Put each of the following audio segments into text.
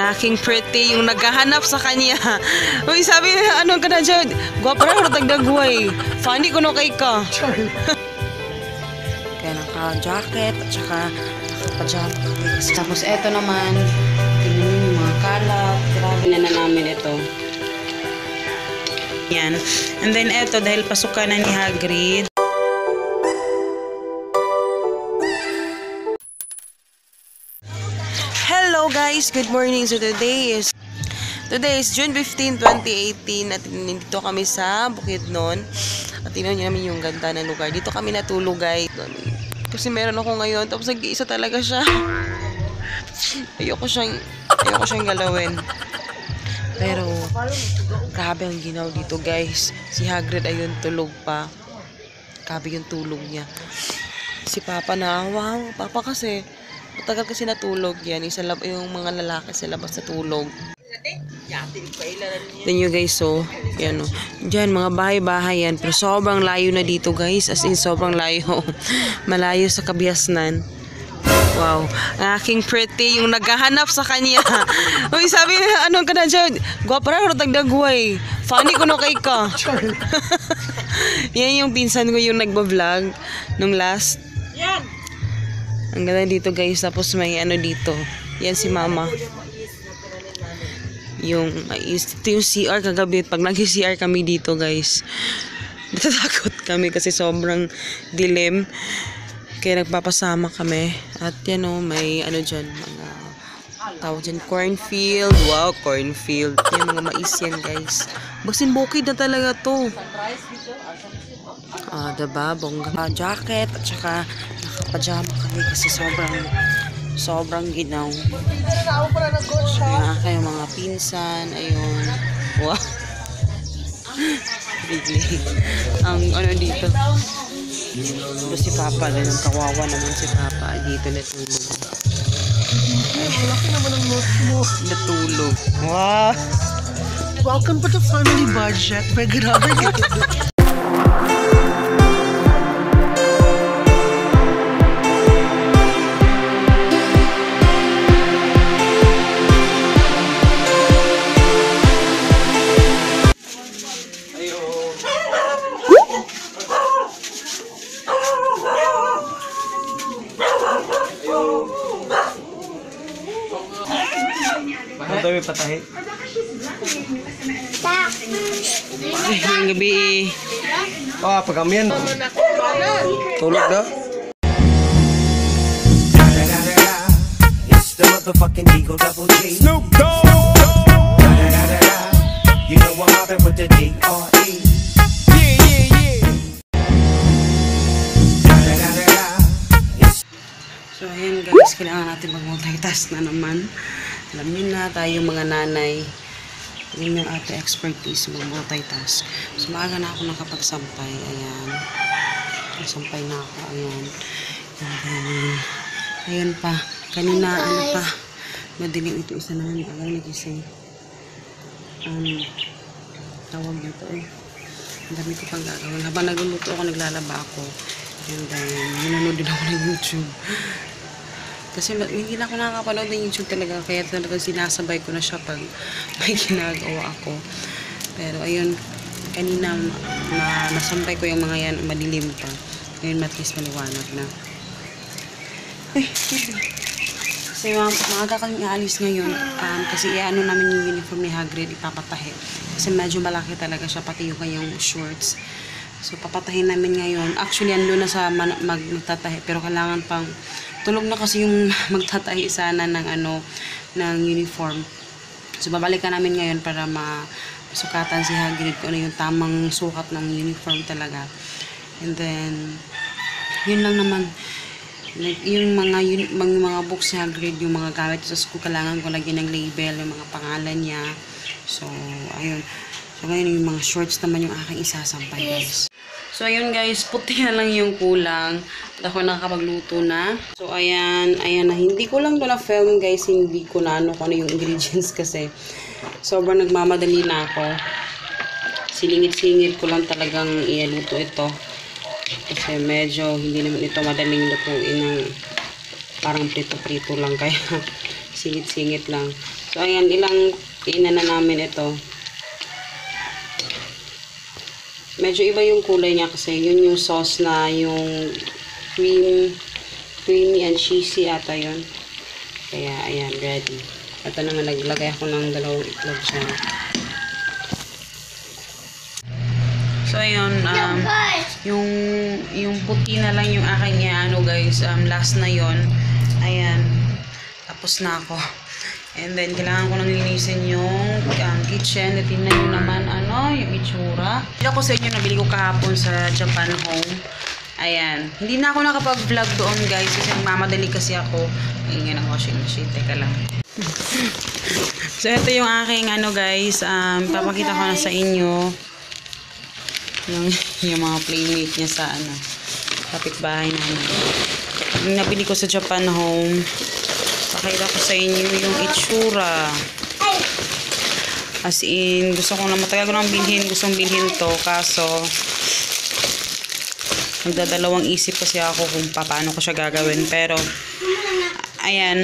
Aking pretty, yung naghahanap sa kanya. Uy, sabi na, ano ka na dyan? Gwapa na, tagdagway. Funny ko no kay ka. Kaya naka-jacket at saka naka-pajama. Tapos eto naman, tingnan nyo yung mga kalat. Grabe na namin ito. Yan. And then eto, dahil pasukan na ni Hagrid. Hello guys, good morning. So today is June 15, 2018 at nandito kami sa Bukidnon. At tingnan niyo namin yung ganda ng lugar. Dito kami natulog guys. Kasi meron ako ngayon. Tapos nag-iisa talaga siya. Ayoko siyang galawin. Pero grabe ang ginaw dito guys. Si Hagrid ayun tulog pa. Grabe yung tulog niya. Si Papa na, wow, Papa kasi matagal kasi natulog yan. Yung mga lalaki sa labas natulog. Then you guys, so, yan o. Diyan, mga bahay-bahay yan. Pero sobrang layo na dito guys. As in, sobrang layo. Malayo sa Kabiasnan. Wow. Ang aking pretty, yung naghahanap sa kanya. Uy, sabi na, ano ka na dyan? Gwapa na, tagdagway. Funny ko no kay ka. Yan yung pinsan ko yung nagba-vlog nung last. Yan. Ang ganda dito guys. Tapos may ano dito. Yan si Mama. Ito yung CR kagabi. Pag nag-CR kami dito guys, natatakot kami kasi sobrang dilim. Kaya nagpapasama kami. At yan o, may ano dyan. Mga tawag dyan. Cornfield. Wow, cornfield. Yan, mga mais yan guys. Basin bukid na talaga to. Diba? Bongga. Jacket at saka pajama kami kasi sobrang ginaw. Kaya kayo mga pinsan, ayun. Wow. Bigli. Ang ano dito. Ito si Papa din. Ang kawawa naman si Papa. Dito natulog. Natulog. Wow. Welcome to the family budget. May grabe dito. Ano tayo may patahi? Ay, ngayong gabi Pagamian. Tulog na. It's the motherfucking Eagle Double G. Snoop Dogg. You know I'm mobbing with the D.R.E. So ayan guys, kailangan natin mag-multitask na naman. Alam nyo na tayo mga nanay. Yun yung ating expertise, mag-multitask. So maaga na ako nakapagsampay. Ayan. Nagsampay na ako. Ayan. Ayan pa. Kanina ano pa. Madilim ito isa naman. Alam nagising. Tawag nito eh. Ang dami ko pang gagawin. Habang nagluluto ako, naglalaba ako. And then, minanood din ako ng YouTube. Kasi hindi na ako nakakapanood ng YouTube talaga. Kaya talaga sinasabay ko na siya pag may ginagawa ako. Pero ayun, kanina nasampay ko yung mga yan. Madilim pa. Ngayon at least maliwanag na. Ay, kasi maaga kaming aalis ngayon. Kasi iano namin yung uniform ni Hagrid. Ipapatahi. Kasi medyo malaki talaga siya. Pati yung kanyang shorts. So, papatahin namin ngayon. Actually, ando na sa magtatahi. Pero kailangan pang tulog na kasi yung magtatahi sana ng uniform. So, babalikan namin ngayon para masukatan si Hagrid kung ano yung tamang sukat ng uniform talaga. And then, yun lang naman. Like, yung mga books si Hagrid, yung mga gamit sa school, kailangan ko lagyan ng label, yung mga pangalan niya. So, ayun. So, ngayon yung mga shorts naman yung aking isasampay, guys. So, ayun guys, puti na lang yung kulang. At ako nakakapagluto na. So, ayan na. Hindi ko lang ito na-film, guys. Hindi ko na kung ano yung ingredients kasi sobrang nagmamadali na ako. Silingit-singit ko lang talagang ialuto ito. Kasi medyo hindi naman ito madaling lutuin ng parang prito-prito lang. Kaya singit-singit lang. So, ayan, ilang kainan na namin ito. Medyo iba yung kulay niya kasi yun yung sauce na yung creamy and cheesy ata yun. Kaya, ayan, ready. Ito naman, naglagay ako ng 2 itlog siya. So, ayun, yung puti na lang yung aking ano guys, last na yon. Ayan, tapos na ako. And then, kailangan ko nang linisin yung kitchen. Tingnan nyo naman, yung itsura. Bila ko sa inyo, nabili ko kahapon sa Japan Home. Ayan. Hindi na ako nakapag-vlog doon guys, kasi mamadali kasi ako. Ingin ang washing machine. Teka lang. So, ito yung aking guys, papakita ko na sa inyo. Yung mga playmate niya sa kapitbahay namin. Yung nabili ko sa Japan Home, pakita ko sa inyo yung itsura. As in, matagal ko nang bilhin, gustong bilhin to, kaso nagdadalawang isip kasi ako kung paano ko siya gagawin. Pero ayan,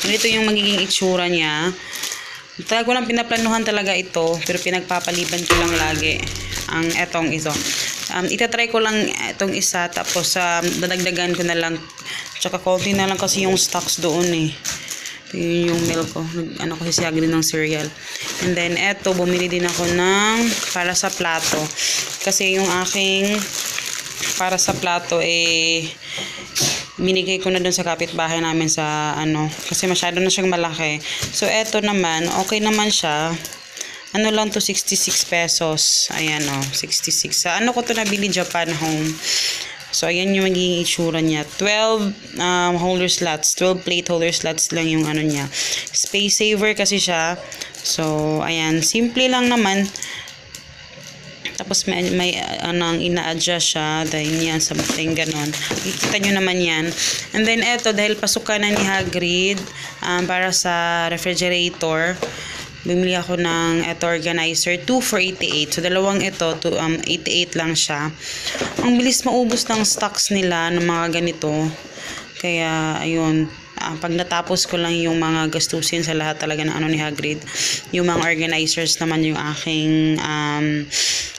ganito yung magiging itsura niya. Talaga ko lang pinaplanuhan talaga ito, pero pinagpapaliban ko lang lagi ang etong ito. Itatry ko lang itong isa, tapos dadagdagan ko na lang. Tsaka konti na lang kasi yung stocks doon eh. Ito yung milk ko. Kasi siya din ng cereal. And then eto, bumili din ako ng para sa plato. Kasi yung aking para sa plato binigay ko na dun sa kapitbahay namin sa kasi masyado na siyang malaki. So eto naman, okay naman siya. Lang to, 66 pesos. Ayan 66. Sa ko to nabili, Japan Home. So ayan yung magiging itsura niya. 12 holder slots, 12 plate holder slots lang yung niya. Space saver kasi siya. So ayan, simple lang naman. Tapos may ina-adjust siya dahil yan sa mating ganon. Kikita nyo naman yan. And then eto, dahil pasukan na ni Hagrid para sa refrigerator, bumili ako ng eto organizer, 2 for 88. So dalawang ito, 88 lang siya. Ang bilis maubos ng stocks nila ng mga ganito. Kaya ayun, pag natapos ko lang yung mga gastusin sa lahat talaga ng ni Hagrid, yung mga organizers naman yung aking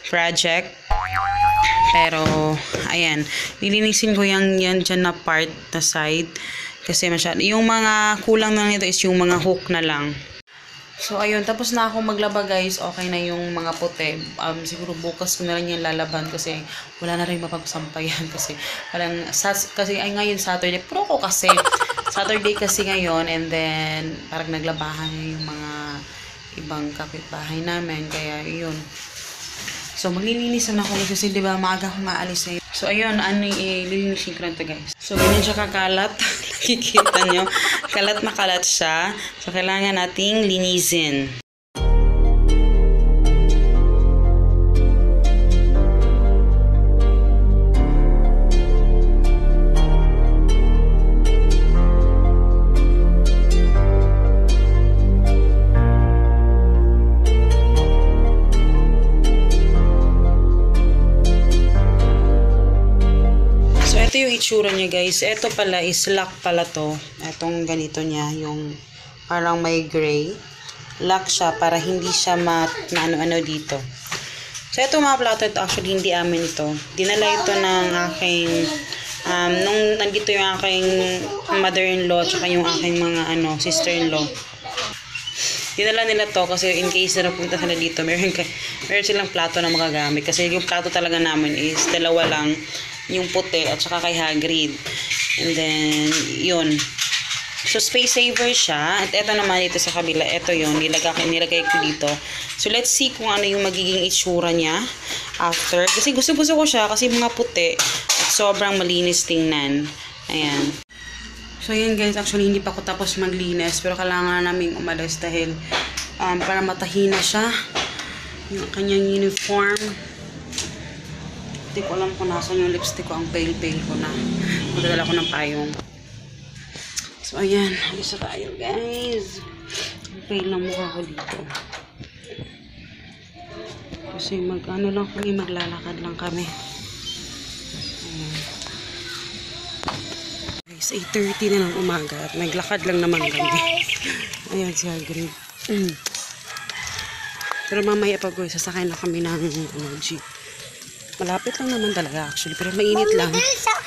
project. Pero ayan, nilinisin ko yan dyan na part na side kasi masyado yung mga kulang na nito is yung mga hook na lang. So ayun, tapos na ako maglaba guys. Okay na yung mga puti. Siguro bukas ko na lang yung lalaban kasi wala na rin mapagsampayan kasi ngayon Saturday. Pero ko kasi Saturday kasi ngayon, and then parang naglabahan yung mga ibang kapitbahay namin. Kaya yun. So, maglilinis na ako kasi diba maaga akong maalis na yun. So, ayun, lilinisin ko na ito guys. So, ganyan siya kakalat. Nakikita nyo. Kalat na kalat siya. So, kailangan nating linisin. Ito yung itsura niya guys. Ito pala is lock pala to. Itong ganito niya, yung parang may gray. Lock siya para hindi siya ano dito. So ito mga plato, ito actually hindi amin ito. Dinala ito ng aking nung nandito yung aking mother-in-law tsaka yung aking mga sister-in-law. Dinala nila to kasi in case na napunta sila dito, meron silang plato na magagamit. Kasi yung plato talaga namin is dalawa lang. Yung puti at saka kay Hagrid. And then, yun. So, space saver siya. At eto naman dito sa kabila. Eto yun. Nilagay ko dito. So, let's see kung ano yung magiging itsura niya after. Kasi gusto-gusto ko siya kasi mga puti. At sobrang malinis tingnan. Ayan. So, yun guys. Actually, hindi pa ako tapos maglinis. Pero kailangan naming umalis dahil para matahina siya. Yung kanyang uniform. Hindi ko alam kung nasan yung lipstick ko. Ang pale-pale ko na. Magdadala ko ng payong. So, ayan. Isa tayo, guys. Ang pale ng mukha ko dito. Kasi maglalakad lang kami. Ayan. Guys, 8:30 na ng umaga. At naglakad lang naman kami. Ayan si Hagrid. Pero mamaya pag sasakay na kami ng jeep. Malapit lang naman talaga actually. Pero mainit lang.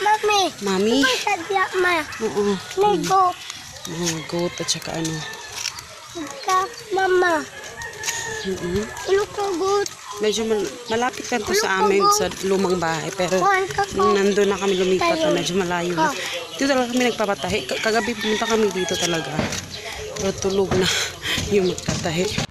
Mami. Mami? Sadya, ma. Oo. Lego. Mga goat at saka ano. Mama. Ano ka good? Medyo malapit lang to sa amin sa lumang bahay. Pero nung nandun na kami lumipat na medyo malayo na. Dito talaga kami nagpapatahi. Kagabi pumunta kami dito talaga. Pero tulog na yung magtatahi.